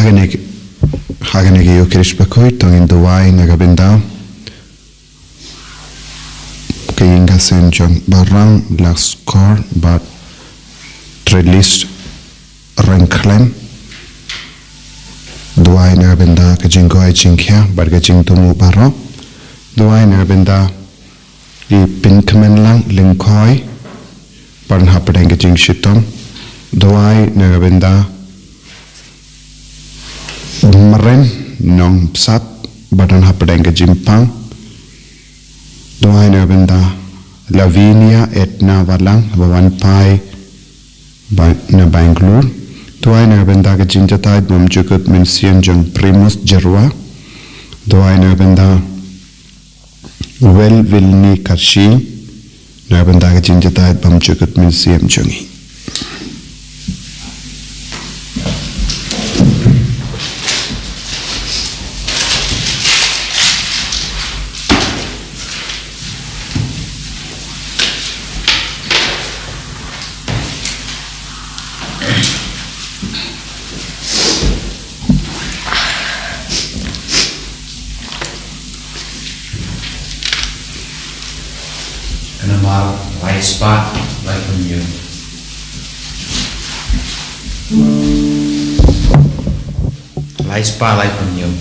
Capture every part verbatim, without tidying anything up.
Ha kane ki, ha kane ki Eucharist bakhuid, to ngin duwai na ka bynta ka ïing ka sem jong Barang Laskor bad Trelis Rengkhlem. Duwai na ka bynta ka jingkoit jingkhiah bad ka jingthmu baroh. Duwai na ka bynta i Pynkmenlang Lyngkhoi bad hapdeng ka jingshitom. Duwai na ka bynta Mren Nongbsap bad hapdeng ka jingpang. Duwai na ka bynta Lavinia Edna Balang ba wan phai ba na Bangalore. Duwai na ka bynta ka jingjatai bymjukut mynsiem jong Primus Jerwa. Duwai na ka bynta Wel Wilni Karshi na ka bynta ka jingjatai bymjukut mynsiem jong i. Ka namar lai spah lai phew hynñiew. Lai spah lai phew hynñiew.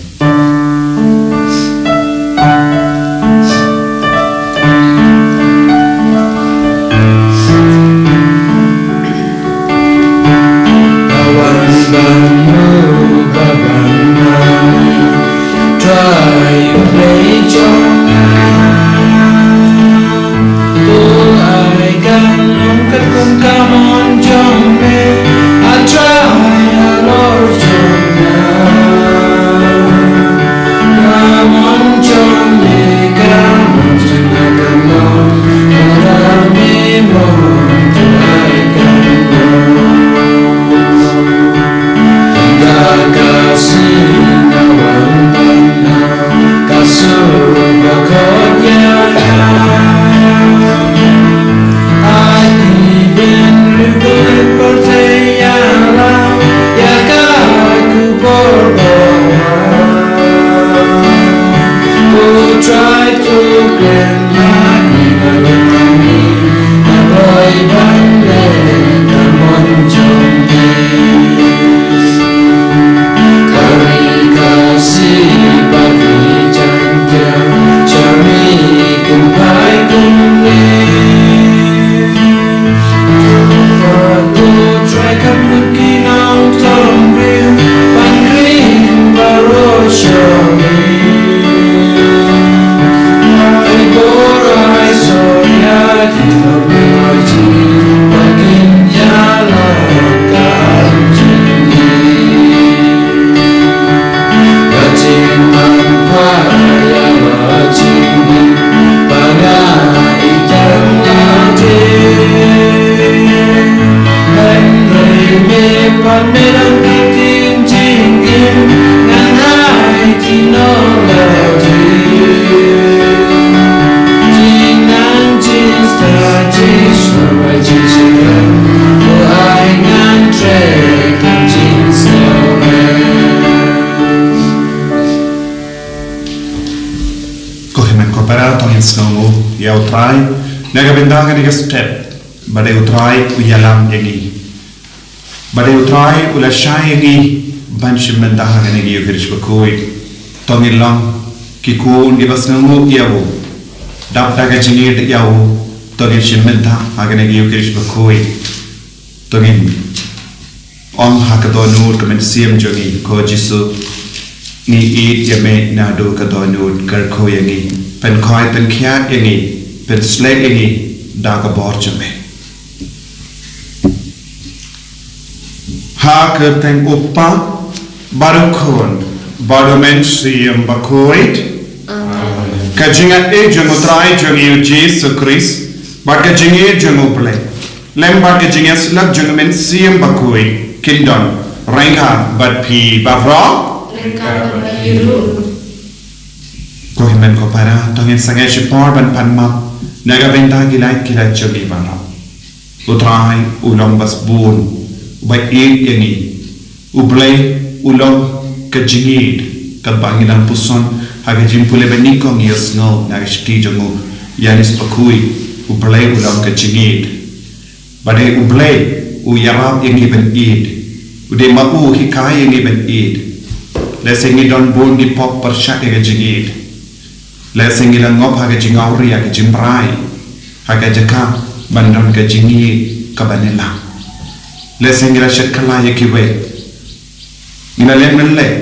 Ko hynmen ko para, to ngin sngewnguh ïa U Trai na ka bynta kane ka step ba dei U Trai u ïalam ïa ngi. Ba dei U Trai u la shai ïa ngi ban shim bynta ha kane ka Eucharist bakhuid. To ngin long ki khun kiba sngewnguh ïa u. Dap da ka jingïeit ïa u, to ngin shim bynta ha kane ka Eucharist bakhuid. To ngin ong ha ka dohnud ka mynsiem jong ngi, ko Jisu, ngi ïeit ïa me naduh ka dohnud, kyrkhu ïa ngi. Pynkhuid pynkhiah ïa ngi, pynsleh ïa ngi da ka bor jong me. Ha ka kyrteng U Kpa bad U Khun bad U Mynsiem Bakhuid. Amen. Ka jingïeit jong U Trai jong ngi U Jisu Khrist bad ka jingïeit jong U Blei lem bad ka jingïasyllok jong U Mynsiem Bakhuid kin don ryngkat bad phi baroh. Ryngkat bad phi ruh. Ko hynmen ko para, to ngin sangeh shipor ban pan map na ka bynta ki lait ki lait jong ngi baroh. U Trai u long ba sbun, uba ïeit ïa ngi. U Blei U long ka jingïeid, katba ngi dang puson ha ka jingpule ba nyngkong ngi ïohsngew na ka shithi jong u Ïoannis Bakhuid, U Blei u long ka jingïeid. Ba dei U Blei u ïarap ïa ngi ban ïeid. U dei ma u u hikai ïa ngi ban ïeid. Lehse ngi don bun ki pop pyrshah ïa ka jingïeid. Lehse ngi la ngop ha ka jingawria, ka jingmrai, ha ka jaka ban don ka jingïeid kaba nylla. Lehse ngi la shet kylla ïa kiwei. Ngi la leh mynlei.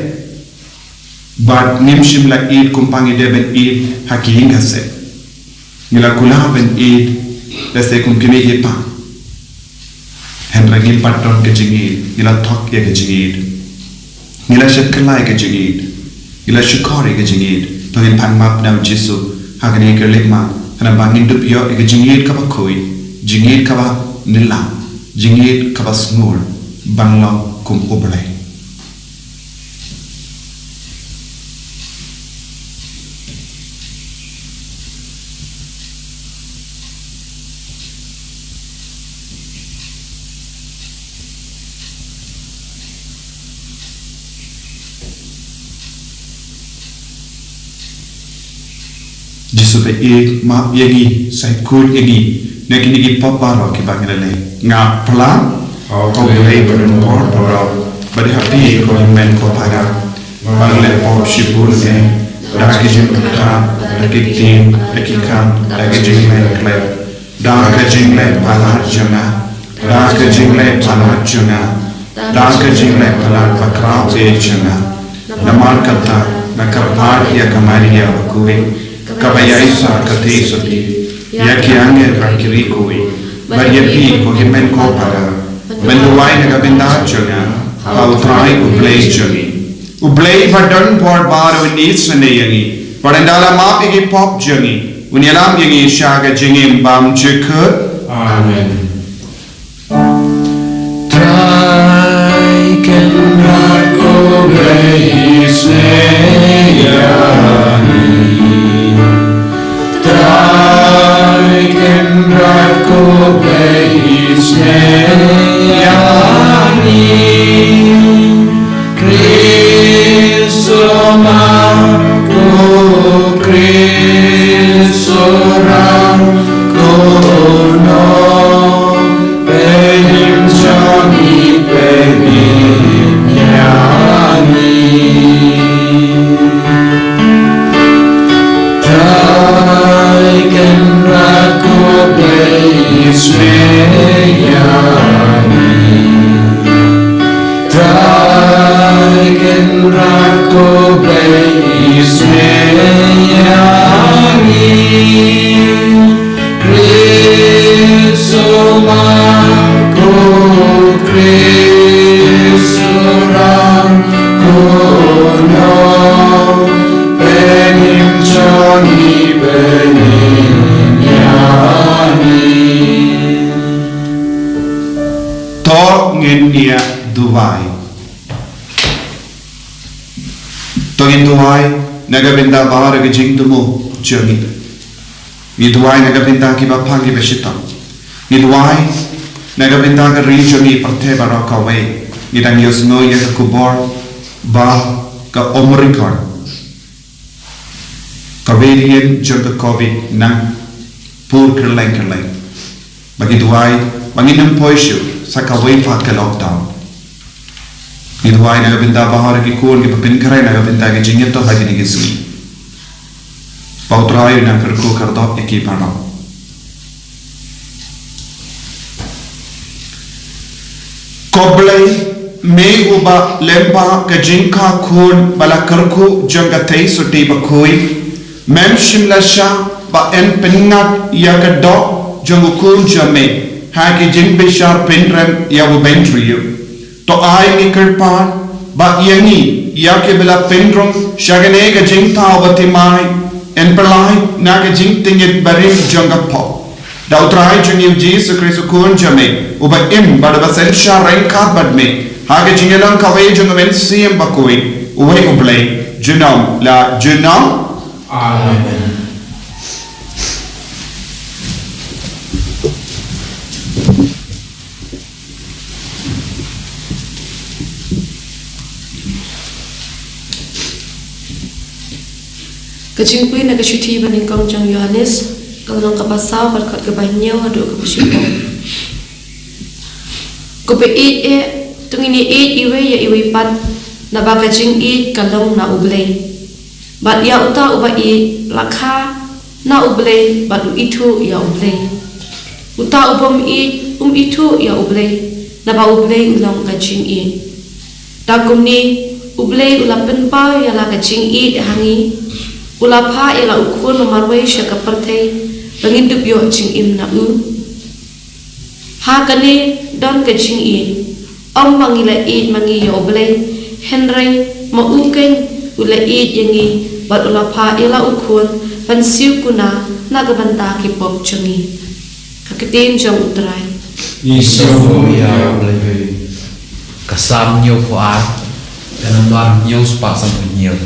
Bad ngim shym la ïeid kumba ngi dei ban ïeid ha ki ïing ha sem. Ngi la kular ban ïeid lehse kum ki mei ki pa. Hynrei ngim pat don ka jingïeid, ngi la thok ïa ka jingïeid. Ngi la shet kylla ïa ka jingïeid. Ngi la shukor ïa ka jingïeid. To ngin pan map na u Jisu ha kane ka leit ma, khnang ba ngin dup ïoh ïa ka jingïeid kaba khuid, jingïeid kaba nylla, jingïeid kaba sngur ban long kum U Blei. Jisu ba ïeit, map ïa ngi, sa khuid ïa ngi na kine ki pop baroh kiba ngi la leh. Nga phla, O Blei badonbor baroh, ba dei ha phi ko hynmen ko para ba nga la leh pop shibun eh, da ki jingpyrkhat, da ki ktien, da ki kam, da ki jingleh klep, da ka jingleh palat jong nga, da ka jingleh palat jong nga, da ka jingleh palat bakhraw eh jong nga. Namar kata nga kyrpad ïa ka Maria bakhuid, kaba ïaisah ka theisotti, ïa ki angel bad ki riewkhuid, bad ïa phi ko hynmen ko para, ban duwai na ka bynta jong nga ha U Trai U Blei jong ngi. U Blei badonbor baroh un isynei ïa ngi, bad ynda la map ïa ki pop jong ngi, un ïalam ïa ngi sha ka jingim bymjukut. Amen. Trai Kynrad ko Blei isynei ïa ngi. Trai Kynrad ko Blei isynei ïa ngi. Khrist u map, ko Khrist u ran, ko nongpynim jong ngi, pynim ïa ngi. Trai Kynrad ko Blei isynei ïa ngi. Trai Kynrad ko Blei isynei ïa ngi. Khrist u map, ko Khrist u ran, ko nongpynim jong ngi, pynim ïa ngi. To ngin ïa duwai. To ngin duwai na ka bynta baroh ki jingthmu jong ngi. Ngi duwai na ka bynta kiba pang kiba shitom. Ngi duwai na ka bynta ka ri jong ngi, pyrthei baroh kawei. Ngi dang ïohsngew ïa ka khubor ba ka Omicron, ka variant jong ka Covid, nang pur kylleng kylleng. Ba ngi duwai ba ngin ym poi shuh sa kawei pat ka lockdown. Ngi duwai na ka bynta baroh ki khun kiba pynkhreh na ka bynta ki jingïathuh ha kine ki sngi. Ba U Trai un nang kyrkhu kyrdoh ïa ki baroh. Ko Blei, me uba lyngba ka jingkha khun ba la kyrkhu jong ka theisotti bakhuid, mem shym la shah ba yn pynngat ïa ka doh jong u Khun jong me ha ki jingbishar pynrem ïa u bynriew. To ai, ngi kyrpad, ba ïa ngi, ïa kiba la pynrung sha kane ka jingthaw bathymmai, yn pyllait na ka jingtngit barim jong ka pop. Da U Trai jong ngi U Jisu Khrist U Khun jong me, uba im bad uba synshar ryngkat bad me ha ka jingïalang kawei jong U Mynsiem Bakhuid, uwei U Blei, junom la junom. Amen. Ka jingpule na ka shithi ba nyngkong jong u Ïohannes, ka lynnong kaba saw, ka dkhot kaba hynñiew haduh kaba shiphew. Ko ba ïeit eh, to ngin ïeit iwei ïa iwei pat, naba ka jingïeit ka long na U Blei. Bad ïa uta uba ïeit la kha na U Blei bad u ithuh ïa U Blei. Uta u bym ïeit um ithuh ïa U Blei, naba U Blei u long ka jingïeit. Da kumne, U Blei u la pynpaw ïa la ka jingïeit ha ngi, u la phah ïa la u Khun ba marwei sha ka pyrthei, ba ngin dup ïoh jingim na u. Ha kane don ka jingïeit, ym ba ngi la ïeit ma ngi ïa U Blei, hynrei ma u keiñ u la ïeit ïa ngi, bad u la phah ïa la u Khun ban siew kuna na ka bynta ki pop jong ngi. Ka ktien jong U Trai. Ïa U Blei. Ka Salm hynñiewphew ar, ka nombar hynñiew spah sanphew hynñiew.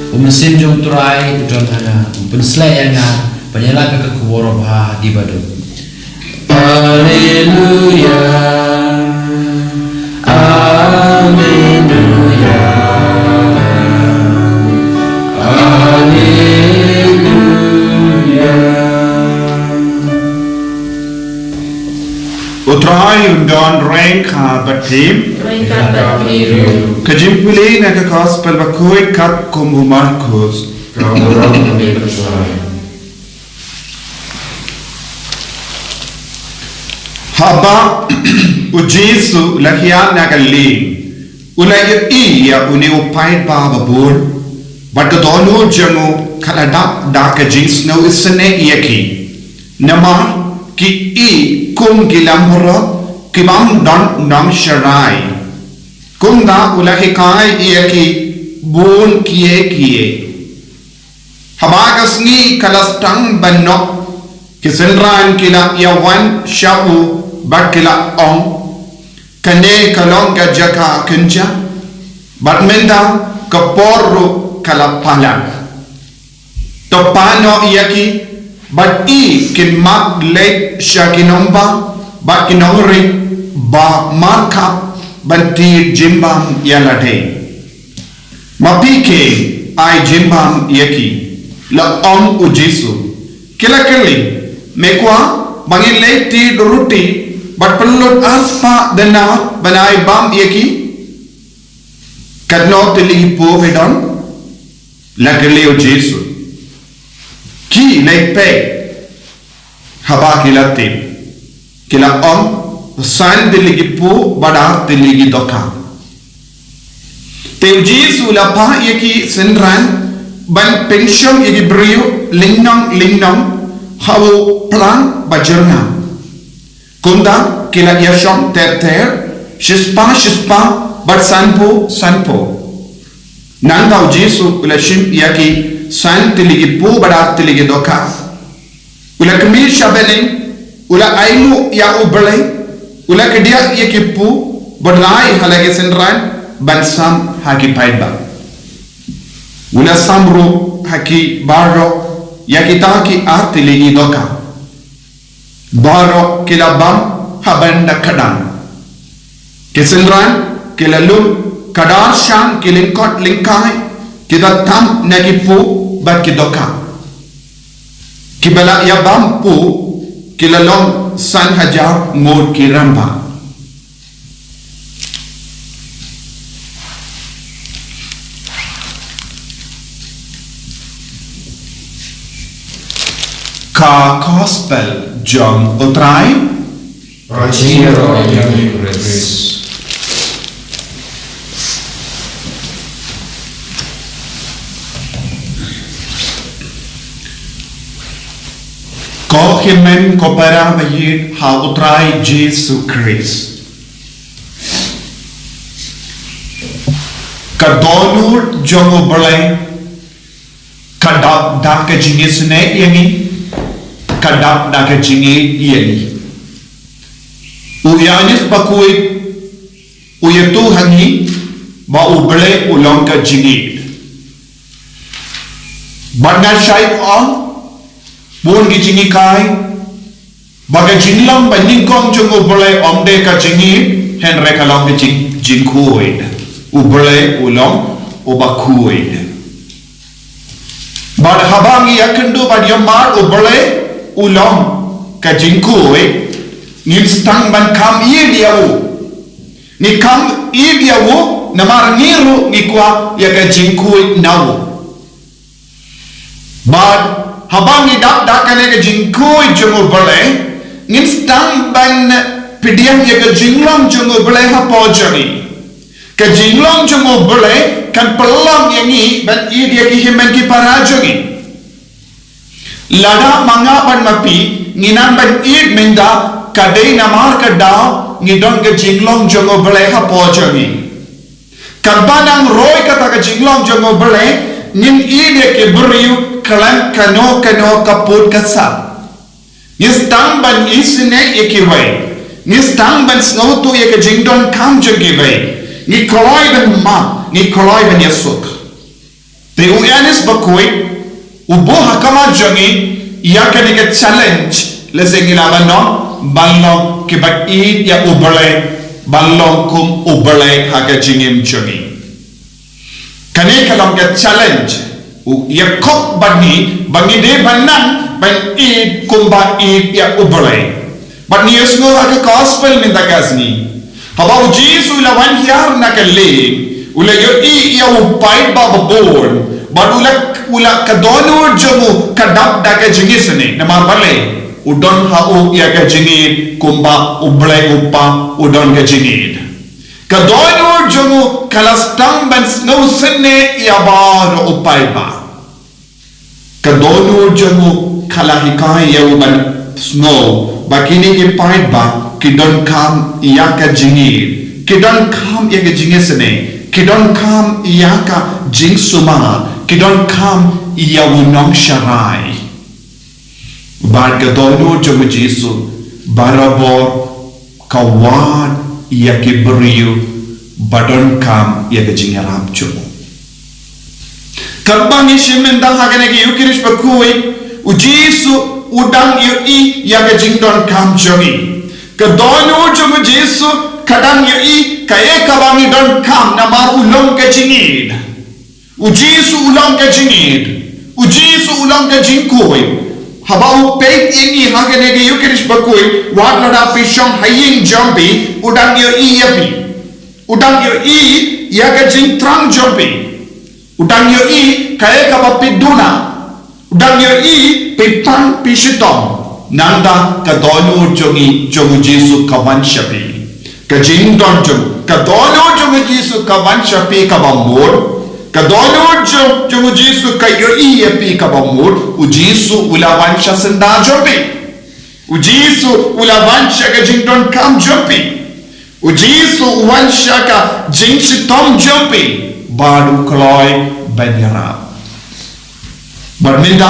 U mynsiem jong U Trai u don ha nga, u pynsleh ïa nga ban ïalap ïa ka khubor babha ha ki baduk. Alleluia. Alleluia. Alleluia. U Trai un don ryngkat bad phi. Ryngkat bad phi ruh. Ka jingpule na ka Gospel bakhuid katkum u Markus. Ka burom ïa me, ko Trai. Haba u Jisu u la hiar na ka lieng, u la ïohi ïa une u paidbah babun, bad ka dohnud jong u ka la dap da ka jingsngew isynei ïa ki. Namar ki i kum ki lem baroh ki bym don nongsharai. Kumta u la hikai ïa ki bun kiei kiei. Haba ka sngi ka la sdang ban noh, ki synran ki la ïa wan sha u bad ki la ong, kane ka long ka jaka kynjah, bad mynta ka por ruh ka la palat. To pan noh ïa ki, bad i kin mad leit sha ki nongbah bad ki nongrit ba markhap ban tied jingbam ïa lade. Ma phi ki ai jingbam ïa ki, la ong u Jisu. Ki la kylli, me kwah ba ngin leit tied ruti bad pynlut arspah denar ban ai bam ïa ki? Katno tylli ki pop phi don? La kylli u Jisu. Ki leit peit. Haba ki la tip, ki la ong, san tylli ki pop bad ar tylli ki dohkha. Te u Jisu u la phah ïa ki synran ban pynshong ïa ki briew lynnong lynnong ha u phlang ba jyrngam. Kumta ki la ïashong ter ter, shispah shispah bad sanphew sanphew. Nangta u Jisu u la shim ïa ki san tylli ki pop bad ar tylli ki dohkha. U la khmih sha bneng, u la ainguh ïa U Blei, u la kdiah ïa ki pop, bad u la ai ha la ki synran ban sam ha ki paidbah. U la sam ruh ha ki baroh ïa kita ki ar tylli ki dohkha. Baroh ki la bam ha ban da kdang. Ki synran ki la lum ka dar sha ki lyngkot lyngkai, kiba tam na ki pop bad ki dohkha. Kiba la ïa bam pop ki la long san hajar ngut ki rangbah. Ka Gospel jong U Trai. Ka jingïaroh ïa me, ko Khrist. Ko hynmen ko para ba ïeit ha U Trai Jisu Khrist. Ka dohnud jong U Blei ka dap da ka jingisynei ïa ngi, ka dap da ka jingïeit ïa ngi. U Ïoannis bakhuid u ïathuh ha ngi ba U Blei u long ka jingïeit. Bad nga shait ong, bun ki jinghikai, ba ka jinglong ba nyngkong jong U Blei ym dei ka jingïeit, hynrei ka long ka jing, jingkhuid. U Blei u long uba khuid. Bad haba ngi ïakynduh bad ïa mar U Blei u long ka jingkhuid, ngim sdang ban kham ïeit ïa u. Ngi kham ïeit ïa u, namar ngi ruh ngi kwah ïa ka jingkhuid na u. Bad haba ngi dap da kane ka jingkhuid jong U Blei, ngin sdang ban pdiang ïa ka jinglong jong U Blei hapoh jong ngi. Ka jinglong jong U Blei kan pynlong ïa ngi ban ïeit ïa ki hynmen ki para jong ngi. Lada ma nga bad ma phi ngi nang ban ïeit mynta, ka dei namar ka daw ngi don ka jinglong jong U Blei hapoh jong ngi. Katba nang roi kata ka jinglong jong U Blei, ngin ïeit ïa ki briew khlem kano kano ka pud ka sap. Ngi sdang ban isynei ïa kiwei. Ngi sdang ban sngewthuh ïa ka jingdonkam jong kiwei. Ngi kloi ban map, ngi kloi ban ïasuk. Te u Ernest Bakhuid u buh ha khmat jong ngi ïa kane ka challenge, lehse ngi lah ban ong, ban long kiba ïeit ïa U Blei, ban long kum U Blei ha ka jingim jong ngi. Kane ka long ka challenge u ïakhot bad ngi ba ngi dei ban nang ban ïeit kumba ïeit ïa U Blei. Bad ngi ïohsngew ha ka gospel mynta ka sngi, haba u Jisu u la wan hiar na ka lieng, u la ïohi ïa u paidbah ba bun, bad u la, u la, ka dohnud jong u ka dap da ka jingisynei, namar balei? U don ha u ïa ka jingïeit kumba U Blei U Kpa u don ka jingïeit. Ka dohnud jong u ka la sdang ban sngewsynei ïa baroh u paidbah. Ka dohnud jong u ka la hikai ïa u ban sngew ba kine ki paidbah ki donkam ïa ka jingïeit, ki donkam ïa ka jingisynei, ki donkam ïa ka jingsumar, ki donkam ïa u nongsharai. Bad ka dohnud jong u Jisu barabor ka wad ïa ki briew ba donkam ïa ka jingïarap jong u. Katba ngi shim mynta ha kane ka Ïukharist Bakhuid, u Jisu u dang ïohi ïa ka jingdonkam jong ngi. Ka dohnud jong u Jisu ka dang ïohi kaei kaba ngi donkam namar u long ka jingïeit. U Jisu u long ka jingïeit. U Jisu u long ka jingkhuid. Haba u peit ïa ngi ha kane ka Ïukharist Bakhuid, wat lada phi shong ha ïing jong phi, u dang ïohi ïa phi. U dang ïohi ïa ka jingthrang jong phi. U dang ïohi kaei kaba phi duna. U dang ïohi phi pang phi shitom. Nangta ka dohnud jong ngi, jong u Jisu ka wan sha phi. Ka jingdon jong, ka dohnud jong u Jisu ka wan sha phi kaba mut. Ka dohnud jong, jong u Jisu ka ïohi ïa phi kaba mut. U Jisu u la wan sha syndah jong phi. U Jisu u la wan sha ka jingdonkam jong phi. U Jisu u wan sha ka jingshitom jong phi bad u kloi ban ïarap. Bad mynta,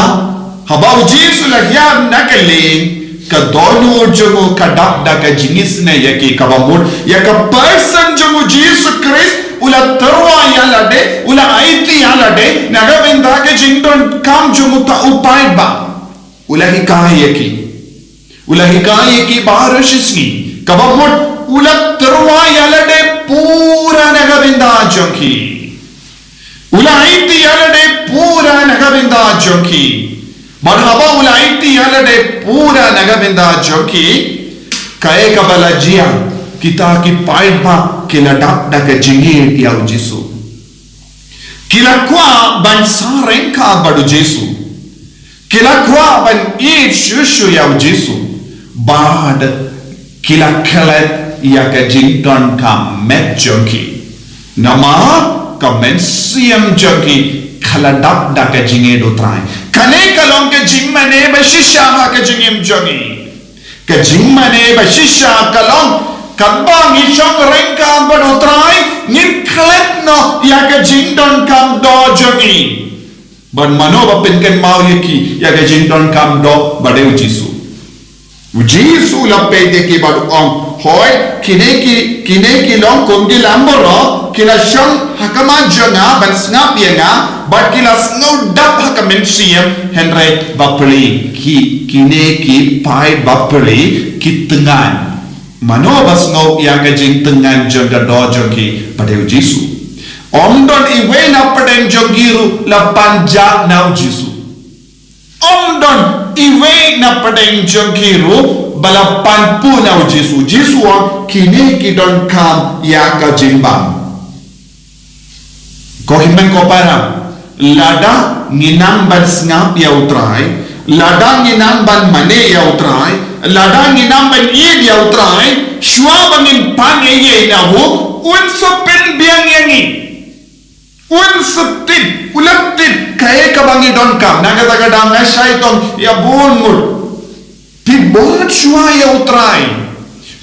haba u Jisu u la hiar na ka lieng, ka dohnud jong u ka dap da ka jingisynei ïa ki kaba mut, ïa ka person jong u Jisu Khrist, u la tyrwa ïa lade, u la aiti ïa lade na ka bynta ka jingdonkam jong uta u paidbah. U la hikai ïa ki. U la hikai ïa ki baroh shisngi. Kaba mut u la tyrwa ïa lade pura na ka bynta jong ki. U la aiti ïa lade pura na ka bynta jong ki. Bad haba u la aiti ïa lade pura na ka bynta jong ki, kaei kaba la jia, kita ki paidbah ki la dap da ka jingïeit ïa u Jisu. Ki la kwah ban sah ryngkat bad u Jisu. Ki la kwah ban ïeit shuh shuh ïa u Jisu. Bad ki la klet ïa ka jingdonkam met jong ki. Namar ka mynsiem jong ki ka la dap da ka jingïeit u Trai. Kane ka long ka jingmane ba shisha ha ka jingim jong ngi. Ka jingmane ba shisha ka long, katba ngi shong ryngkat bad u Trai, ngin klet noh ïa ka jingdonkam doh jong ngi. Bad mano ba pynkynmaw ïa ki ïa ka jingdonkam doh ba dei u Jisu. U Jisu u la peit ïa ki bad u ong, hooid, kine ki, kine ki long kum ki lamb baroh, ki la shong ha khmat jong nga ban sngap ïa nga, bad ki la sngewdap ha ka mynsiem, hynrei bapli ki, kine ki paid bapli ki tngan. Mano ba sngew ïa ka jingtngan jong ka doh jong ki ba dei u Jisu. Ym don iwei na pdeng jong ki ruh la pan jah na u Jisu. Ym don iwei na pdeng jong ki ruh ba la pan pun na u Jisu. Jisu u ong kine ki donkam ïa ka jingbam. Ko hynmen ko para, lada ngi nang ban sngap ïa u Trai, lada ngi nang ban mane ïa u Trai, lada ngi nang ban ïeit ïa u Trai, shuwa ba ngin pan ei ei na u, un sa pynbiang ïa ngi. Un sa tip, u la tip kaei kaba ngi donkam, na kata ka daw nga shait ong ïa bun ngut. Phi bud shuwa ïa u Trai.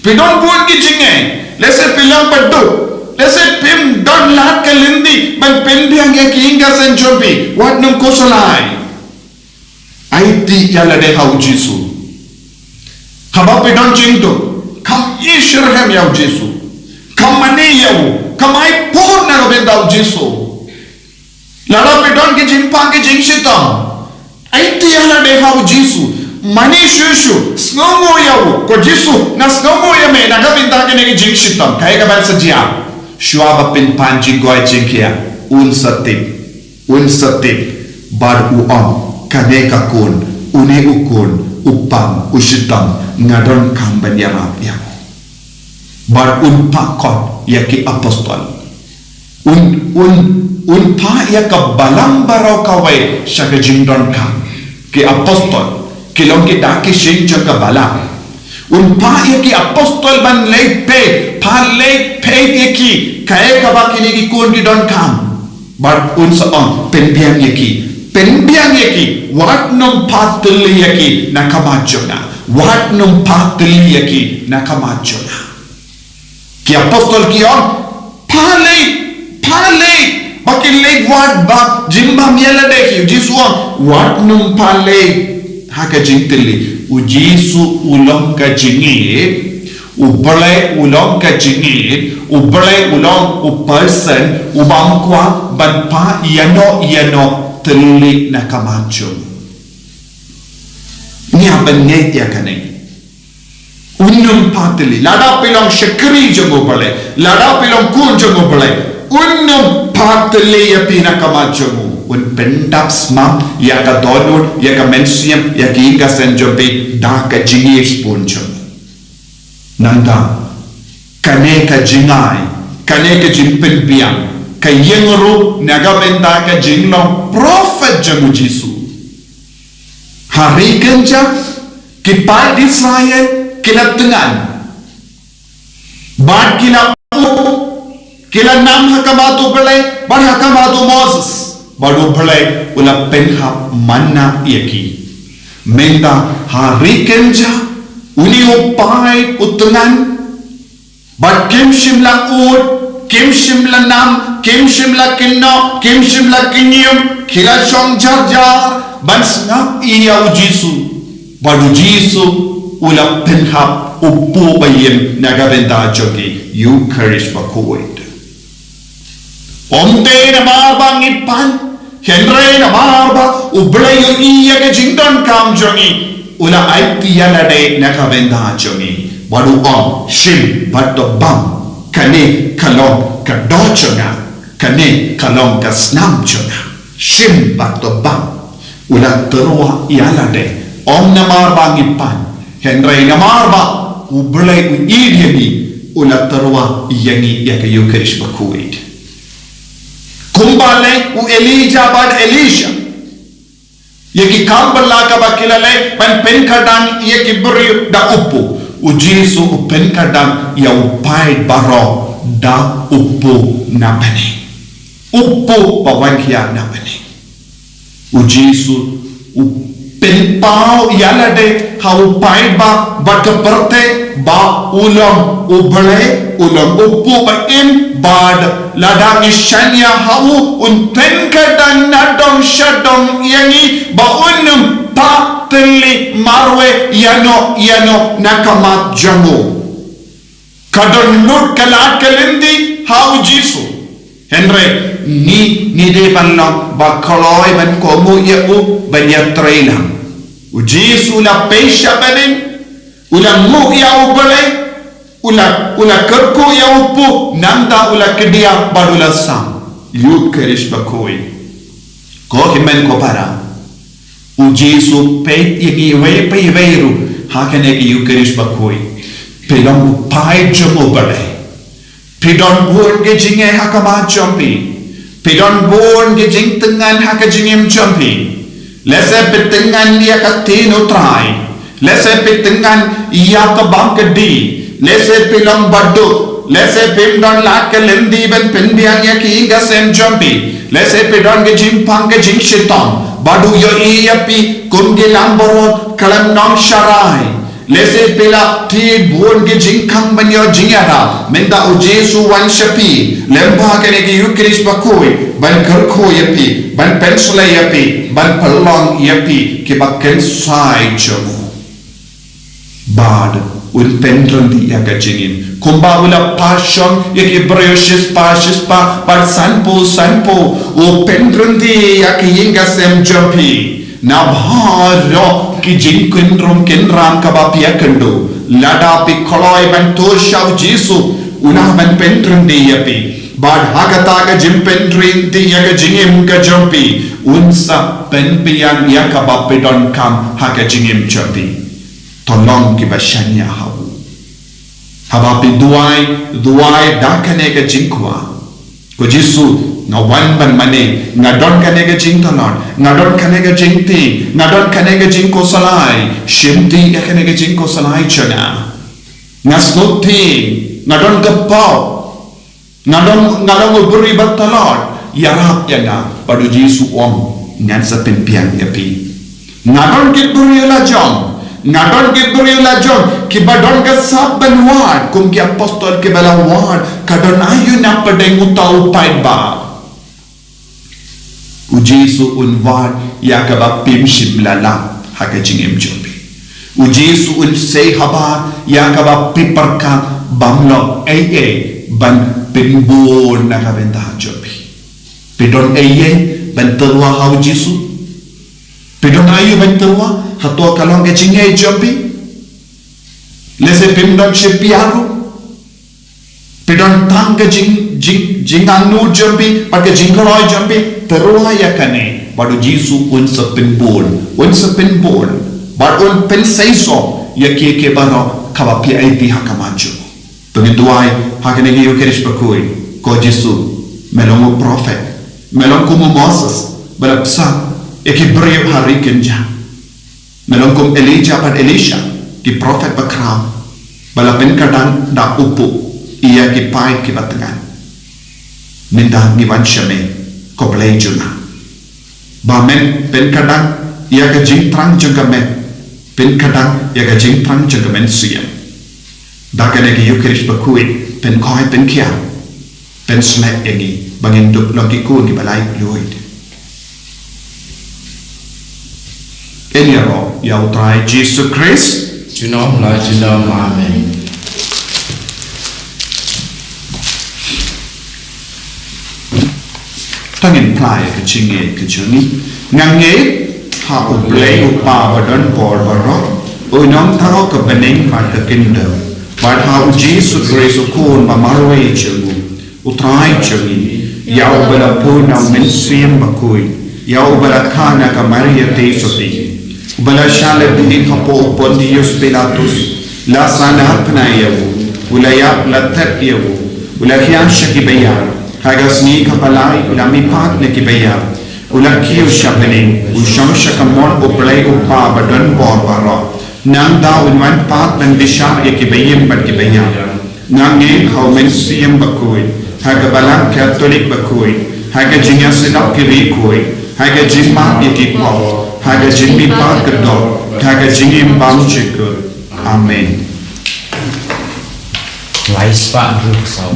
Phi don bun ki jingeh. Lehse phi long baduk. Lehse phim don lad ka lynti ban pynbiang ïa ki ïing ki sem jong phi. Wat nym khuslai. Aiti ïa lade ha u Jisu. Haba phi don jingduk, kham ïasyrhem ïa u Jisu. Kham mane ïa u. Kham ai por na ka bynta u Jisu. Lada phi don ki jingpang ki jingshitom, aiti ïa lade ha u Jisu. Mane shuh shuh, sngewnguh ïa u. Ko Jisu, nga sngewnguh ïa me na ka bynta kine ki jingshitom. Kaei kaban sa jia? Shuwa ba phin pan jingkoit jingkhiah, un sa tip. Un sa tip. Bad u ong, kane ka khun, une u khun, u pang, u shitom, nga donkam ban ïarap ïa u. Bad un phah khot ïa ki apostol. Un, un, un phah ïa ka balang baroh kawei sha ka jingdonkam. Ki apostol ki long ki da ki shyieng jong ka balang. Un phah ïa ki apostol ban leit peit, phah leit peit ïa ki kaei kaba kine ki khun ki donkam. Bad un sa ong, pynbiang ïa ki, pynbiang ïa ki, wat nym phah thylli ïa ki na ka mat jong nga. Wat nym phah thylli ïa ki na ka mat jong nga. Ki apostol ki ong, phah leit, phah leit, ba kin leit wad bad jingbam ïa lade hi. U Jisu u ong, wat nym phah leit ha ka jingthylli. U Jisu u long ka jingïeit, U Blei u long ka jingïeit, U Blei u long u person, u bym kwah ban phah ïano ïano thylli na ka mat jong u. Ngi hap ban ngeit ïa kane. Un nym phah thylli, lada phi long shakri jong U Blei, lada phi long khun jong U Blei, un nym phah thylli ïa phi na ka mat jong u. Un pyndap smam ïa ka dohnud, ïa ka mynsiem, ïa ki ïing ka sem jong phi da ka jingïeit bun jong u. Nangta, kane ka jingai, kane ka jingpynbiang, ka ïeng ruh na ka bynta ka jinglong prophet jong u Jisu. Ha ri kynja, ki paid Israel ki la thngan. Bad ki la ud, ki la nam ha khmat U Blei bad ha khmat u Moses. Bad U Blei u la pynhap manna ïa ki. Mynta ha ri kynja, une u paid u thngan. Bad kim shym la ud, kim shym la nam, kim shym la kynnoh, kim shym la kynñium, ki la shong jar jar ban sngap ïa u Jisu. Bad u Jisu u la pynhap u buh ba ïem na ka bynta jong ki, Ïukharist bakhuid. Ym dei namar ba ngi pan, hynrei namar ba U Blei u ïohi ïa ka jingdonkam jong ngi, u la aiti ïa lade na ka bynta jong ngi. Bad u ong, shim bad to bam, kane ka long ka doh jong nga, kane ka long ka snam jong nga. Shim bad to bam. U la tyrwa ïa lade, ym namar ba ngi pan, hynrei namar ba U Blei u ïeit ïa ngi, u la tyrwa ïa ngi ïa ka Ïukharist bakhuid. Kumba leh u Elijah bad Elisha ïa ki kam bylla kaba ki la leh ban pynkyrdan ïa ki briew da u puh, u Jisu u pynkyrdan ïa u paid baroh da u puh na bneng. U puh ba wan khia na bneng. U Jisu u pynpaw ïa lade ha u paid ba, bad ka pyrthei ba u long U Blei, u long u puh ba im, bad lada ngi shaniah ha u, un pynkyrdan nadong shadong ïa ngi ba un nym phah thylli marwei ïano ïano na khmat jong u. Ka dohnud ka lad ka lynti ha u Jisu. Hynrei ngi, ngi dei ban long ba kloi ban kohnguh ïa u, ban ïatrei lang. U Jisu u la pei sha bneng, u la nguh ïa U Blei, u la, u la kyrkhu ïa u puh, nangta u la kdiah bad u la sam. Ïukharist bakhuid. Ko hynmen ko para, u Jisu u peit ïa ngi iwei pa iwei ruh ha kane ka Ïukharist bakhuid. Phi long u paid jong U Blei. Phi don bun ki jingeh ha khmat jong phi. Phi don bun ki jingthngan ha ka jingim jong phi. Lehse phi thngan ïa ka ktien U Trai. Lehse phi thngan ïa ka bam ka dih. Lehse phi long baduk. Lehse phim don lad ka lynti ban pynbiang ïa ki ïing ka sem jong phi. Lehse phi don ka jingpang ka jingshitom. Bad u ïohi ïa phi kum ki langbrot khlem nongsharai. Lehse phi la thied bun ki jingkhang ban ïoh jingïarap. Mynta u Jisu u wan sha phi lyngba kane ka Ïukharist bakhuid ban kyrkhu ïa phi, ban pynshlei ïa phi, ban pynlong ïa phi kiba kynsai jong u. Bad Un pynrynti ïa ka jingim. Kumba u la pashong ïa ki briew shispah shispah, bad sanphew sanphew, u pynrynti ïa ki ïing ki sem jong phi. Na baroh ki jingkynrum kynram kaba phi ïakynduh, lada phi kloi ban tur sha u Jisu, u lah ban pynrynti ïa phi. Bad ha kata ka jingpynrynti ïa ka jingim ka jong phi, un sa pynbiang ïa kaba phi donkam ha ka jingim jong phi. To long kiba shaniah ha u. Haba phi duwai, duwai da kane ka jingkwah. Ko Jisu, nga wan ban mane, nga don kane ka jingtlot, nga don kane ka jingtieng, nga don kane ka jingkhuslai, shimti ïa kane ka jingkhuslai jong nga. Nga sngewthuh, nga don ka pop. Nga long, nga long u briew ba tlot, ïarap ïa nga, bad u Jisu u ong, ngan sa pynbiang ïa phi. Nga don ki briew la jong, nga don ki briew la jong, kiba don ka sap ban wad, kum ki apostol kiba la wad, ka don aïu na pdeng uta u paidbah. U Jisu un wad ïa kaba phim shym la lap ha ka jingim jong phi. U Jisu un sei habar ïa kaba phi pyrkhat bym long ei ei ban pynbun na ka bynta jong phi. Phi don ei ei ban tyrwa ha u Jisu? Phi don aïu ban tyrwa? Hato ka long ka jingngeit jong phi? Lehse phim don shipara ruh. Phi don tang ka jing, jing, jingangnud jong phi, bad ka jingkloi jong phi, tyrwa ïa kane, bad u Jisu un sa pynbun, un sa pynbun, bad un pynseisoh ïa kiei kiei baroh kaba phi aiti ha khmat jong u. To ngin duwai ha kane ka Ïukharist bakhuid, ko Jisu, me long u prophet, me long kum u Moses, ba la bsa ïa ki briew ha ri kynjah. Me long kum Elijah bad Elisha, ki prophet bakhraw, ba la pynkyrdan da u pop ïa ki paid kiba thngan. Mynta ngi wan sha me, ko Blei jong nga, ba men pynkyrdan ïa ka jingthrang jong ka met, pynkyrdan ïa ka jingthrang jong ka mynsiem. Da kane ka Ïukharist bakhuid, pynkhoi pynkhiah, pynsleh ïa ngi, ba ngin dup long ki khun kiba laitluid. Ngin ïaroh ïa u Trai Jisu Khrist. Junom la junom, amen. To ngin phla ïa ka jingngeit ka jong ngi. Nga ngeit ha u Blei u Kpa badonbor baroh, u nongthaw ka bneng bad ka khyndew, bad ha u Jisu Khrist u Khun ba marwei jong u, u Trai jong ngi, ïa uba la pun na u Mynsiem Bakhuid, ïa uba la kha na ka Maria Theisotti, uba la shah lynti hapoh u Pontius Pilatus, la sahnarphna ïa u, u la ïap, la thep ïa u, u la hiar sha kiba ïap, ha ka sngi kaba lai u la mihpat na kiba ïap, u la kiew sha bneng, u shong sha kamon u Blei u Kpa badonbor baroh. Nangta un wan pat ban bishar ïa kiba im bad kiba ïap. Nga ngeit ha u Mynsiem Bakhuid, ha ka Balang Katholik bakhuid, ha ka jingïasyllok ki riewkhuid, ha ka jingmap ïa ki pop, ha ka jingmihpat ka doh, ha ka jingim bymjukut. Amen. Lai spah hynriew phew saw.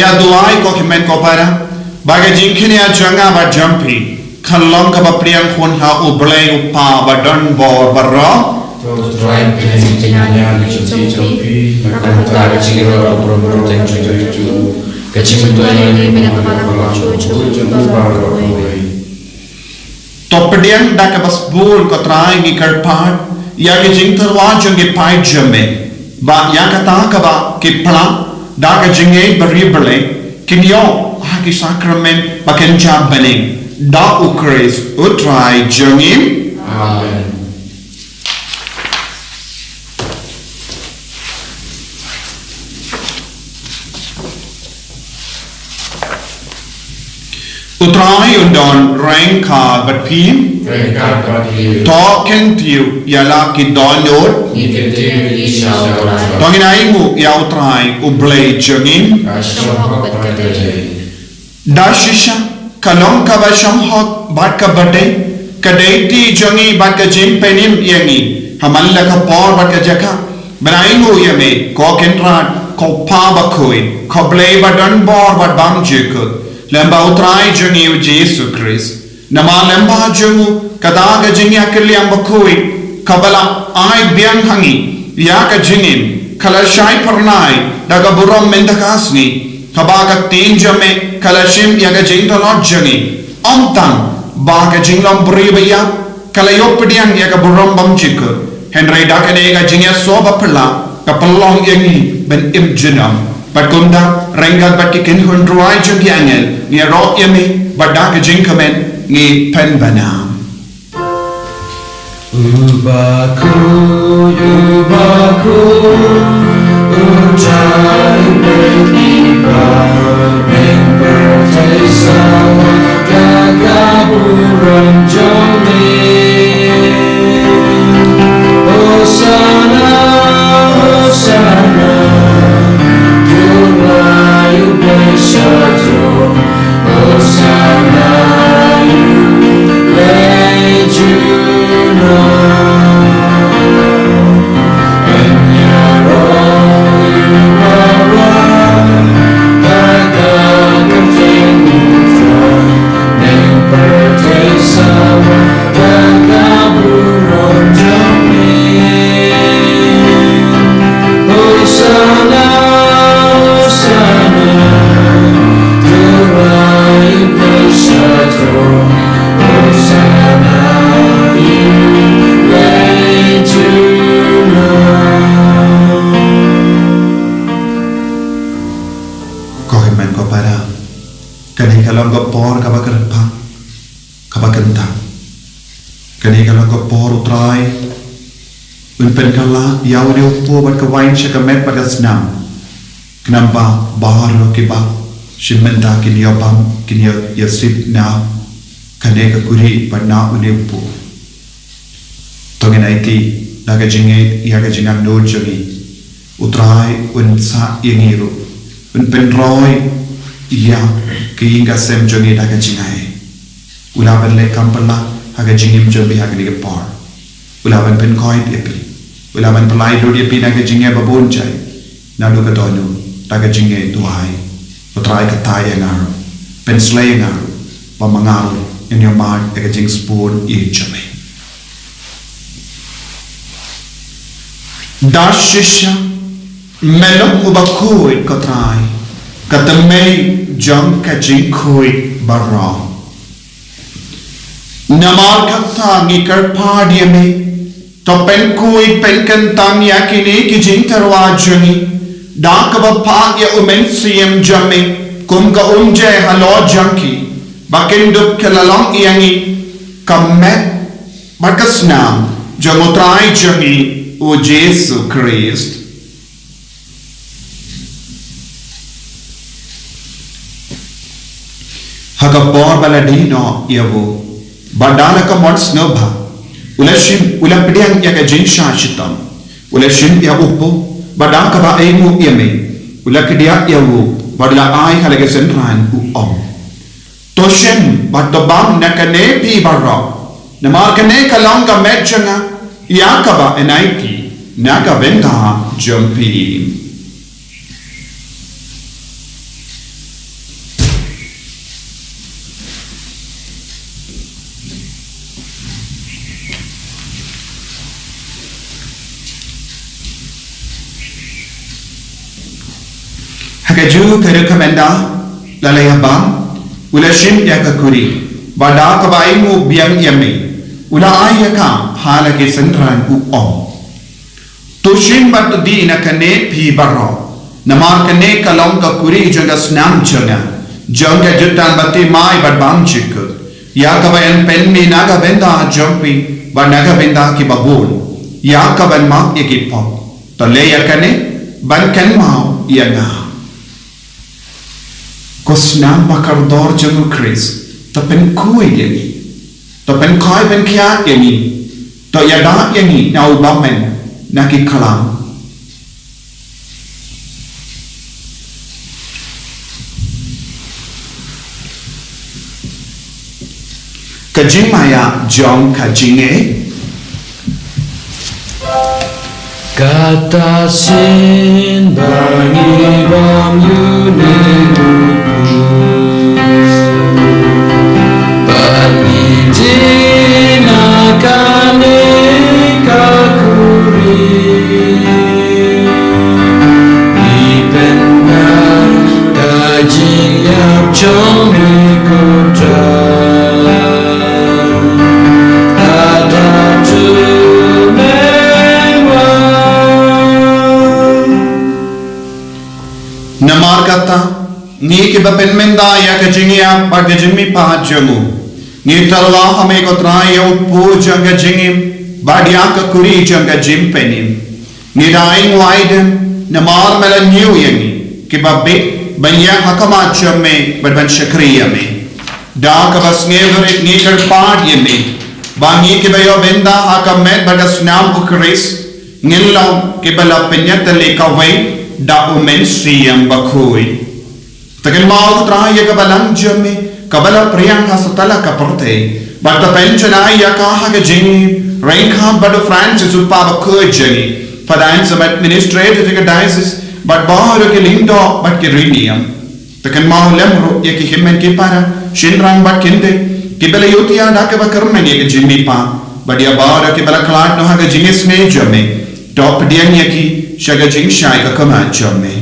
Ïa duwai ko hynmen ko para, ba ka jingkñia jong nga bad jong phi kan long kaba pdiang hun ha U Blei U Kpa ba don bor baroh. To U Trai pdiang ïa ka jingkñia jong phi, bad kumta ka jingïaroh baroh jong phi, ka jingmyntoi ïa ngi, bad ka jingmyntoi ïa baroh kawei. To pdiang da kaba sbun ko Trai, ngi kyrpad ïa ki jingtyrwa jong ki paid jong me, ba ïa kata kaba ki pla da ka jingngeit bariewblei, kin ïoh ha ki sakramen ba kynja bneng, da U Khrist U Trai jong ngi. Amen. U Trai un don ryngkat bad phi. Ryngkat bad phi. To kyntiew ïa la ki dohnud. Ngi kyntiew ïa phi sha U Trai. To ngin ainguh ïa U Trai U Blei jong ngi. Ka shong hok bad ka dei. Da shisha ka long kaba shong hok bad kaba dei, ka dei ti jong ngi bad ka jingpynim ïa ngi ha man la ka por bad ka jaka, ban ainguh ïa me, ko Kynrad, ko Kpa bakhuid, ko Blei ba don bor bad bymjukut, lem bad U Trai jong ngi U Jisu Khrist. Namar lem bad jong u kata ka jingïakylliang bakhuid kaba la ai biang ha ngi ïa ka jingim ka la shai phyrnai da ka burom mynta ka sngi, kaba ka ktien jong me ka la shim ïa ka jingtlot jong ngi. Ym tang ba ka jinglong briew ba ïap ka la ïoh pdiang ïa ka burom bymjukut, hynrei da kane ka jingïasoh baphylla ka pynlong ïa ngi ban im junom. Bad kumta ryngkat bad ki kynhun rwai jong ki angel ngi ïaroh ïa me, bad da ka jingkmen ngi pynbna. Uba khuid, uba khuid, U Trai U Blei ki bymman, pyrthei saw da ka burom jong me. Hosanna, Hosanna, to U Blei U Blei sha jrong. Hosanna, U Blei junom. Yn ïaroh u baroh da ka kyrteng U Trai, neng pyrthei saw da ka burom jong me. Hosanna, Hosanna, to U Blei U Blei sha jrong. Hosanna, U Blei junom. Ko hynmen ko para, kane ka long ka por kaba kyrpang, kaba kyntang. Kane ka long ka por U Trai un pynkylla ïa une u kpu bad ka wain sha ka met bad ka snam, khnang ba baroh kiba shim mynta kin ïoh bam, kin ïoh ïasuk na kane ka kuri bad na une u kpu. To ngin aiti da ka jingngeit ïa ka jingangnud jong ngi. U Trai un sah ïa ngi ruh, un pynroi ïa ka ïing ka sem jong ngi da ka jingai. U lah ban leh kam pynlah ha ka jingim jong phi ha kane ka por. U lah ban pynkhuid ïa phi. U lah ban pynlait lut ïa phi na ka jingeh ba bun jait. Naduh ka dohnud, da ka jingngeit duwai. U Trai kata ïa nga ruh, pynslei ïa nga ruh, ba ma nga ruh ngin ïoh mad ïa ka jingsbun ïing jong me. Da shisha me long uba khuid ko Trai, ka tymmen jong ka jingkhuid baroh. Namar kata ngi kyrpad ïa me, to pynkhuid pynkyntang ïa kine ki jingtyrwa jong ngi da kaba phah ïa u Mynsiem jong me kum ka umjai halor jong ki, ba kin dup ka la long ïa ngi ka met bad ka snam jong U Trai jong ngi U Jisu Khrist. Ha ka por ba la die noh ïa u, bad da la ka mon sngewbha, u la shim, u la pdiang ïa ka jingshah shitom, u la shim ïa u kpu, bad da kaba ainguh ïa me, u la kdiah ïa u, bad u la ai ha la ka synran, u ong: To shim bad to bam na kane phi baroh, namar kane ka long ka met jong nga, ïa kaba yn aiti na ka bynta jong phi. Ka ju ka dei ka menda, la la ïa bam, u la shim ïa ka kuri, bad da kaba ainguh biang ïa me, u la ai ïa ka ha la ki synran u ong: To shim bad to die na kane phi baroh, namar kane ka long ka kuri jong ka snam jong nga, jong ka jutang ba thymmai bad bymjukut. Ïa kaban pynmih na ka bynta jong phi bad na ka bynta kiba bun, ïa kaban map ïa ki pop. To leh ïa kane ban kynmaw ïa nga. Ko snam ba kordor jong u Khrist, to pynkhuid ïa ngi. To pynkhuid pynkhiah ïa ngi. To ïada ïa ngi na u bymman na ki khlam. Ka jingmaïa jong ka jingngeit. Kata shisien ba ngi bam ïa u Khrist, ba ngi die na kane ka kuri. Ngi pynbna ka jingïap jong me ko Trai. Haduh to me wan. Namar kata, ngi kiba pynmynta ïa ka jingïap bad ka jingmihpat jong u, ngi tyrwa ha me ko Trai ïa u kpu jong ka jingim bad ïa ka kuri jong ka jingpynim. Ngi da ainguh aidem namar me la ñiew ïa ngi kiba bieit ban ïeng ha khmat jong me bad ban shakri ïa me. Da kaba sngewrit ngi kyrpad ïa me ba ngi kiba ïoh bynta ha ka met bad ka snam u Khrist ngin long kiba la pynïatylli kawei da u Mynsiem Bakhuid. To kynmaw ko Trai ïa ka balang jong me kaba la pdiang ha satlak ka pyrthei, bad to pynjanai ïa ka ha ka jingim ryngkat bad u Francis u Kpa Bakhuid jong ngi, Father Anselm, Administrator jong ka Diocese, bad baroh ki lyngdoh bad ki riewniam. To kynmaw lem ruh ïa ki hynmen ki para, shynrang bad kynthei kiba la ïohthiah da kaba kyrmen ïa ka jingmihpat, bad ïa baroh kiba la khlad noh ha ka jingisynei jong me. To pdiang ïa ki sha ka jingshai ka khmat jong me.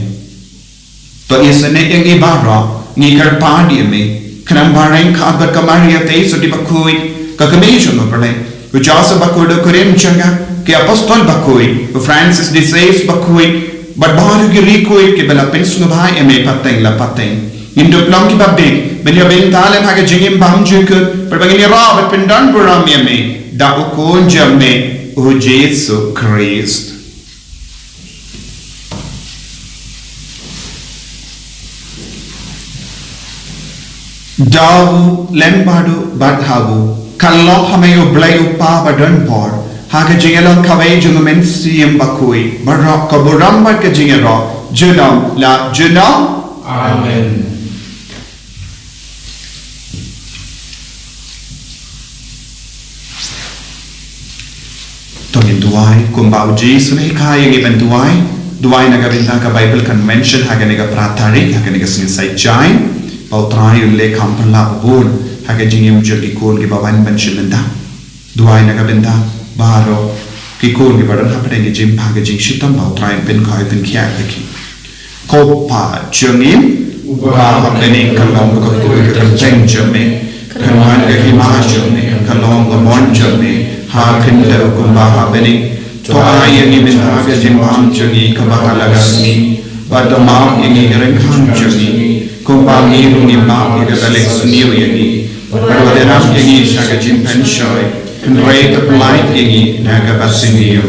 To isynei ïa ngi baroh, ngi kyrpad ïa me, khnang ba ryngkat bad ka Maria Theisotti Bakhuid, ka Kmie jong u Blei, u Joseph Bakhuid u kurim jong nga, ki Apostol Bakhuid, u Francis de Sales Bakhuid, bad baroh ki riewkhuid kiba la pynsngewbha ïa me pateng la pateng, ngin dup long kiba bieit ban ïoh bynta lem ha ka jingim bymjukut, bad ba ngin ïarap bad pyndonburom ïa me da u Khun jong me, u Jisu Khrist. Da u lem bad u bad ha u, ka long ha me U Blei U Kpa badonbor, ha ka jingïalong kawei jong u Mynsiem Bakhuid, baroh ka burom bad ka jingïaroh junom la junom. Amen. To ngin duwai kumba u Jisu u la hikai ïa ngi ban duwai. Duwai na ka bynta ka Bible Convention ha kane ka phra tarik, ha kane ka sngi Saitjaiñ, ba u Trai un leh kham pynlap bun ha ka jingim jong ki khun kiba wan ban shim bynta. Duwai na ka bynta baroh ki khun kiba don hapdeng ka jingpang ka jingshitom, ba u Trai un pynkhuid pynkhiah ïa ki. Ko Kpa jong ngi uba ha bneng, ka long ka kyrteng jong me, kan wan ka hima jong me, kan long ka mon jong me ha khyndew kumba ha bneng. To ai ïa ngi mynta ka jingbam jong ngi kaba ha la ka sngi, bad to map ïa ngi ki ryngkang jong ngi, kumba ngi ruh ngi map ïa kiba leh sniew ïa ngi. Bad wat ïarap ïa ngi sha ka jingpynshoi, hynrei to pyllait ïa ngi na kaba sniew.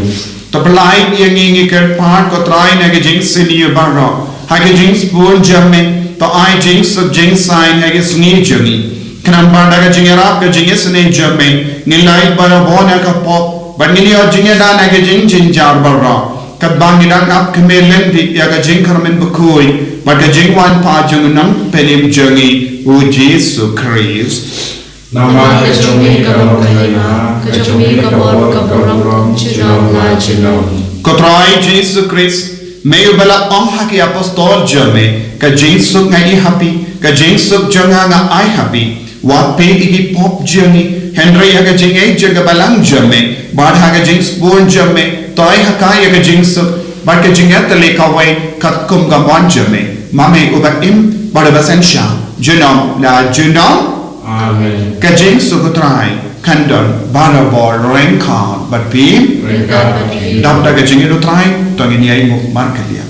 To pyllait ïa ngi, ngi kyrpad ko Trai, na ka jingsniew baroh, ha ka jingsbun jong me. To ai jingsuk jingsaiñ ha ka sngi jong ngi, khnang ba da ka jingïarap ka jingisynei jong me, ngin lait barabor na ka pop, bad ngin ïoh jingïada na ka jingjynjar baroh, katba ngi dang ap khmih lynti ïa ka jingkyrmen bakhuid bad ka jingwan pat jong u Nongpynim jong ngi, u Jisu Khrist. Namar ka jong me ka long ka hima, ka jong me ka bor, ka burom, junom la junom. Ko Trai Jisu Khrist, me uba la ong ha ki apostol jong me, ka jingsuk nga ïoh ha phi, ka jingsuk jong nga nga ai ha phi. Wat peit ïa ki pop jong ngi, hynrei ha ka jingïeit jong ka balang jong me bad ha ka jingsbun jong me, to ai ha ka ïa ka jingsuk bad ka jingïatylli kawei katkum ka mon jong me. Ma me uba im bad uba synshar junom la junom. Amen. Ka jingsuk U Trai kan don barabor ryngkat bad phi. Ryngkat bad phi. Dap da ka jingïeit U Trai to ngin ïai nguh markylliang.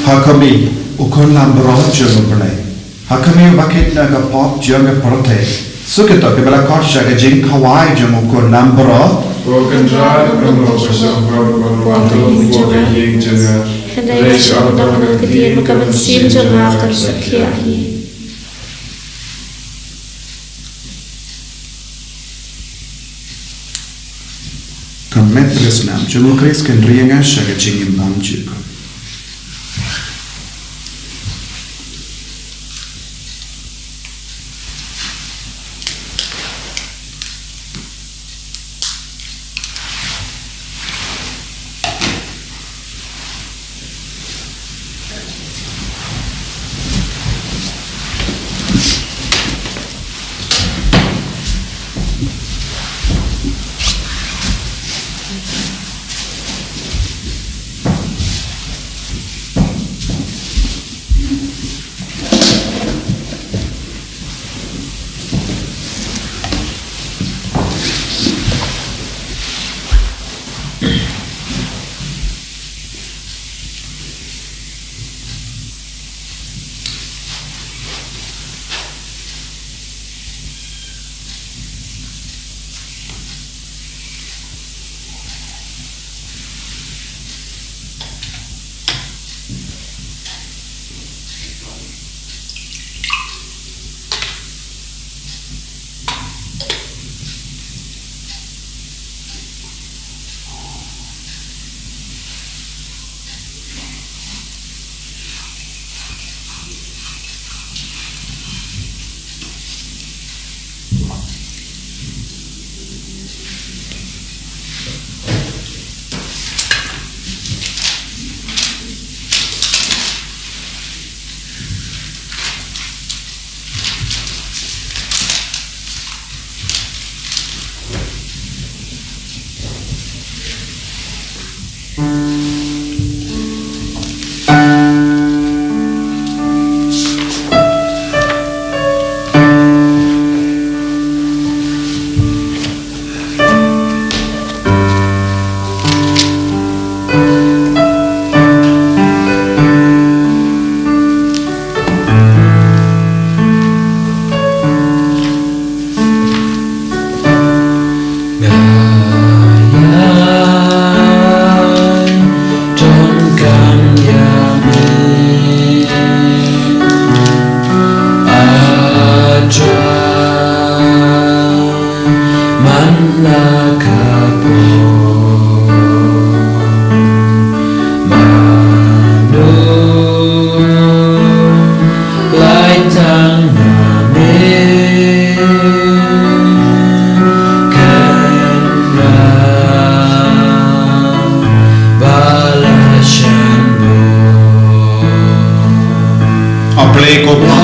Ha khmih, U Khun langbrot jong U Blei. Ha khmih, uba kit na ka pop jong ka pyrthei. Suk ïa uto kiba la khot sha ka jingkhawai jong U Khun langbrot. Ko Kynrad, kynrad ka shongkor, ko wan to ko ka ïing jong nga. Hynrei sha ka ktien, ka mynsiem jong nga kan sa khiah hi. Ka met ka snam jong U Khrist kan ri ïa nga sha ka jingim bymjukut. A Blei ko Pa,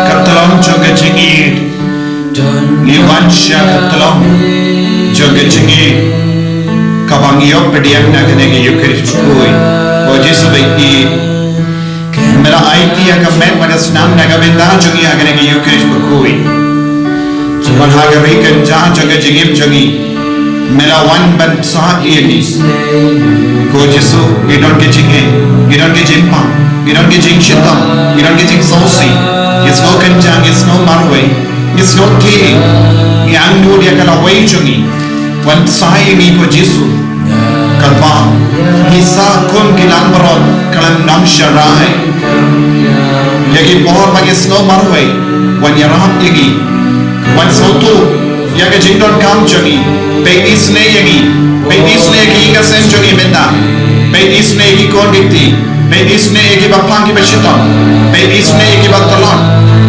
ka tlong jong ka jingïeit, ngi wan sha ka tlong jong ka Jingim kaba ngi ïoh pdiang na kane ka Eucharist bakhuid. Ko Jisu ba ïeit, me la aiti ïa ka met bad ka snam na ka bynta jong ngi ha kane ka Eucharist bakhuid. Bad ha ka ri kynja jong ka jingim jong ngi, me la wan ban sah ïa ngi. Ko Jisu, ngi don ki jingeh, ngi don ki jingpang, ngi don ki jingshitom, ngi don ki jingsngewsih, ngi sngew kynja, ngi sngew marwei, ngi sngew thied, ngi angnud ïa ka lawei jong ngi. Wan sah ïa ngi ko Jisu. Katba ngi sah kum ki langbrot ka la nang sharai. Ïa ki por ba ngi sngew marwei, wan ïarap ïa ngi. Wan sngewthuh ïa ka jingdonkam jong ngi. Peit isynei ïa ngi. Peit isynei ïa ki ïing ki sem jong ngi mynta. Peit isynei ïa ki khun ki kti. Peit isynei ïa kiba pang kiba shitom. Peit isynei ïa kiba tlot.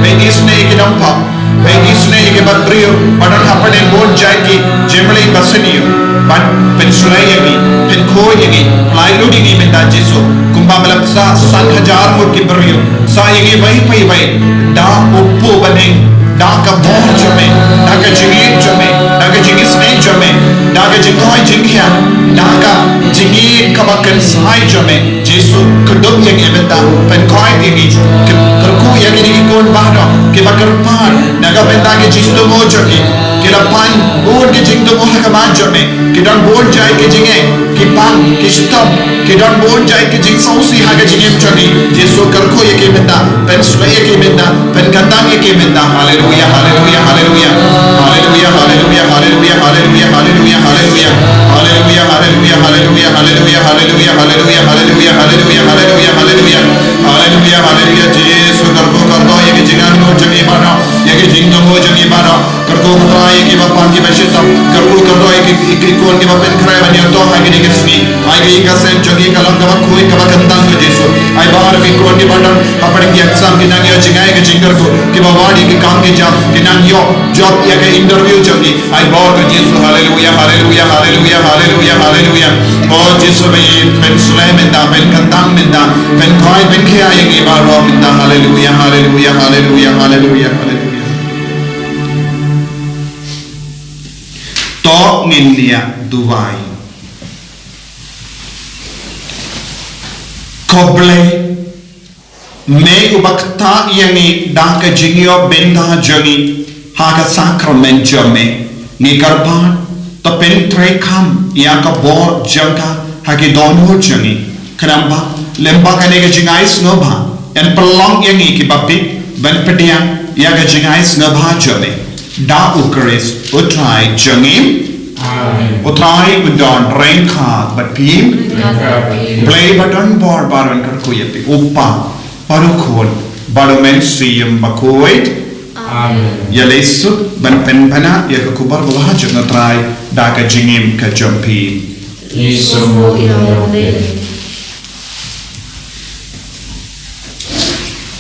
Peit isynei ïa ki nongpop. Peit isynei ïa kiba briew ba don hapdeng bun jait ki jingmlien ba sniew. Ban pynshlei ïa ngi, pynkhuid ïa ngi, pynlait lut ïa ngi mynta Jisu. Kumba me la sah san hajar ngut ki briew. Sah ïa ngi iwei pa iwei da u pubneng, da ka bor jong me, da ka jingïeit jong me, da ka jingisynei jong me, da ka jingkoit jingkhiah, da ka jingïeit kaba kynsai jong me. Jisu, kdup ïa ngi mynta, pynkoit ïa ngi, kyrkhu ïa kine ki khun baroh kiba kyrpad na ka bynta ki jingthmu jong ki, ki la pan bun ki jingthmu ha khmat jong me, ki don bun jait ki jingeh, ki pang, ki shitom, ki don bun jait ki jingsngewsih ha ka jingim jong ki. Jisu, kyrkhu ïa ki mynta, pynshlei ïa ki mynta, pynkyntang ïa ki mynta. Haleluia, haleluia, haleluia. Haleluia, haleluia, haleluia, haleluia, haleluia, haleluia. Haleluia, haleluia, haleluia, haleluia, haleluia, haleluia, haleluia, haleluia, haleluia. Haleluia, haleluia, Jisu, kyrkhu kyrdoh ïa ki jingangnud jong ngi baroh, ïa ki jingthmu jong ngi baroh. Kyrkhu kyrdoh ïa kiba pang kiba shitom. Kyrkhu kyrdoh ïa ki, ïa ki khun kiba pynkhreh ban ïathuh ha kine ki sngi. Ai ka ïing ka sem jong ngi ka long kaba khuid kaba kyntang ko Jisu. Ai baroh ki khun kiba don hapdeng ki exam ki nang ïoh jngai ka jingkyrkhu. Kiba wad ïa ki kam ki jam ki nang ïoh jop ïa ka interview jong ki. Ai bor ko Jisu, haleluia, haleluia, haleluia, haleluia, haleluia. O Jisu ba ïeit, pynshlei mynta, pynkyntang mynta, pynkoit pynkhiah ïa ngi baroh mynta, haleluia, haleluia, haleluia, haleluia, haleluia. To ngin ïa duwai. Ko Blei, me uba ktah ïa ngi da ka jingïoh bynta jong ngi ha ka sakramen jong me. Ngi kyrpad, to pyntreikam ïa ka bor jong ka ha ki dohnud jong ngi. Khnang ba lem bad kane ka jingai sngewbha, yn pynlong ïa ngi kiba bit ban pdiang ïa ka jingai sngewbha jong me. Da U Khrist U Trai jong ngi. Amen. U Trai un don ryngkat bad phi. Ryngkat bad phi. Blei ba don bor baroh un kyrkhu ïa phi. U Kpa, bad U Khun, bad U Mynsiem Bakhuid. Amen. Ïa leit suk ban pynbna ïa ka khubor babha jong U Trai da ka jingim ka jong phi. Jisu ïa u.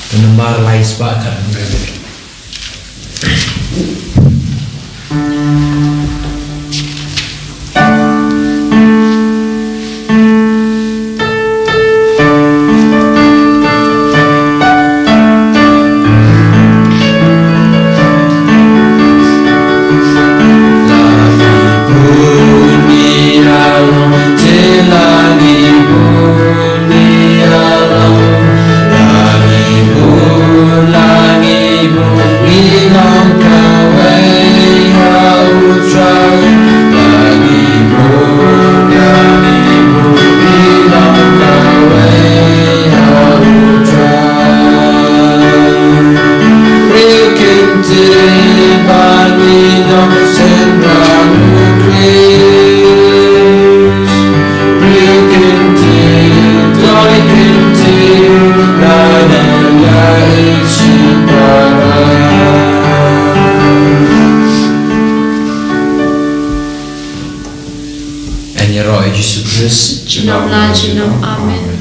Ka nambar lai spah ka. Yn ïaroh ïa u Jisu Khrist. Junom la junom. Amen.